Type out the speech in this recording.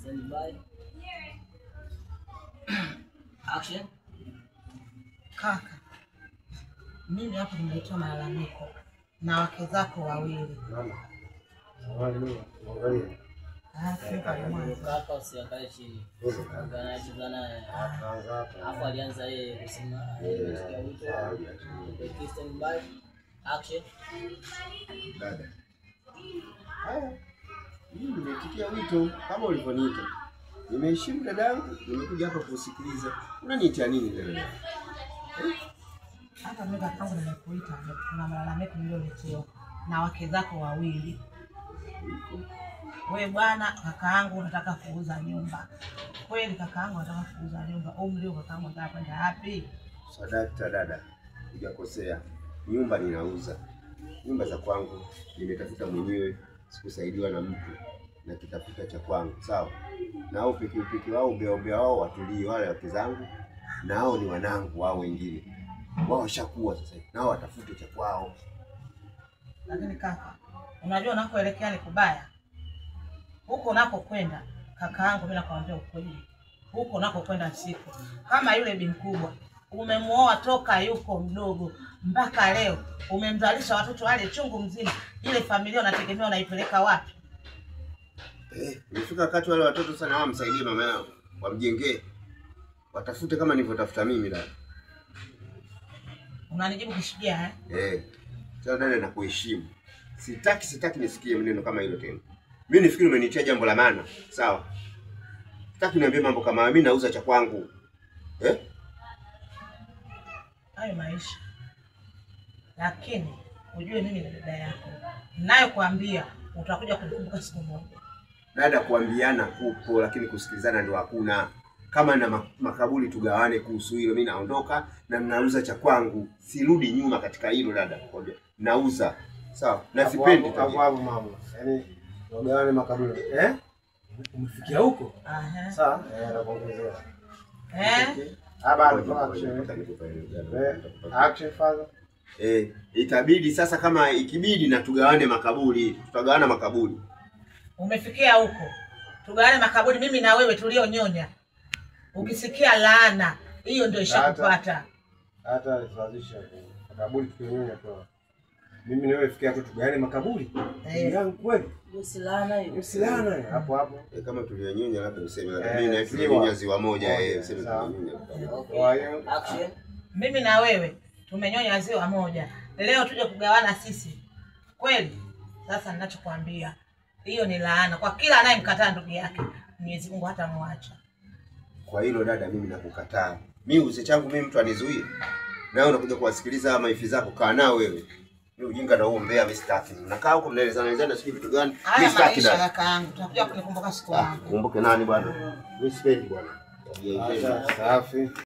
Stand by. Action. Kaka, mimi hapa nimeletewa malalamiko na wake zako wawili. Kaka usiangalie chini. Angalia naye. Hapo alianza yeye kusema nimesikia wito. Stand by. Action. Dada. Haya. Mimi nimeitikia wito kama ulivyoniita. Nimeheshimu dadangu, nimekuja hapa kusikiliza. Unaniitia nini dada? Hapa mimi kakangu nimekuita, kuna malalamiko niliyoletewa na wake zako wawili. Wewe bwana kakaangu unataka kuuza nyumba. Kweli kakaangu unataka kuuza nyumba. Umri kakaangu unataka kwenda wapi? Sadakta dada, hujakosea. Nyumba ninauza. Nyumba za kwangu nimetafuta mwenyewe, sikusaidiwa na mtu. Na kitafuta cha kwangu, sawa? Na hao pikipiki wao umbea wao watulie wale wake zangu, na hao ni wanangu wao wengine. Wao washakuwa sasa hivi. Nao watafute cha kwao. Lakini kaka, unajua unakoelekea ni kubaya. Huko unakokwenda kakaangu, mimi nakwambia ukweli. Huko unakokwenda siku kama yule bi mkubwa umemuoa toka yuko mdogo mpaka leo umemzalisha watoto wale chungu mzima. Ile familia unategemea unaipeleka wapi? Imefika wakati wale watoto sana wao msaidie mama yao, wamjengee. Watafute kama nilivyotafuta mimi dada. Unanijibu kishujaa eh? Sasa dada nakuheshimu. Sitaki nisikie maneno kama hilo tena. Mimi nifikiri umenitia jambo la maana, sawa? Sitaki niambie mambo kama mimi nauza cha kwangu. Hayo maisha. Lakini ujue mimi ni dada yako. Ninayokuambia utakuja kunikumbuka siku moja. Dada, kuambiana kupo lakini kusikilizana ndio hakuna. Kama na makaburi tugawane kuhusu hilo, mimi naondoka na ninauza cha kwangu. Sirudi nyuma katika hilo dada, nakwambia. Nauza. Sawa? Na sipendi hapo hapo mama. Yaani tugawane makaburi. Umefikia huko? Sawa? Nakuongezea. Action father. Itabidi sasa kama ikibidi na tugawane makaburi, tutagawana makaburi. Umefikia huko. Tugawane makaburi mimi na wewe tulionyonya. Ukisikia laana hiyo ndio ishakupata. Hata alisawazisha makaburi tukionyonya tu. Mimi na wewe fikia tu tugawane makaburi. Yangu kweli. Usilana hiyo. Usilana hapo hapo. Kama tulionyonya labda useme labda mimi na wewe tulionyonya ziwa moja useme tulionyonya. Kwa hiyo action. Mimi na wewe tumenyonya ziwa moja. Leo tuje kugawana sisi. Kweli? Sasa ninachokuambia hiyo ni laana kwa kila anayemkataa ndugu yake. Mwenyezi Mungu hatamwacha. Kwa hilo dada mimi nakukataa. Mimi uze changu mimi mtu anizuie. Na wewe unakuja kuwasikiliza maifi zako, kaa nao wewe. Mimi ujinga na huo mbea mimi sitaki. Nakaa huko mnaelezana elezana sijui vitu gani. Mimi sitaki dada. Kakaangu, tutakuja kunikumbuka siku yangu. Kumbuke nani bwana? Mimi sipendi bwana. Safi.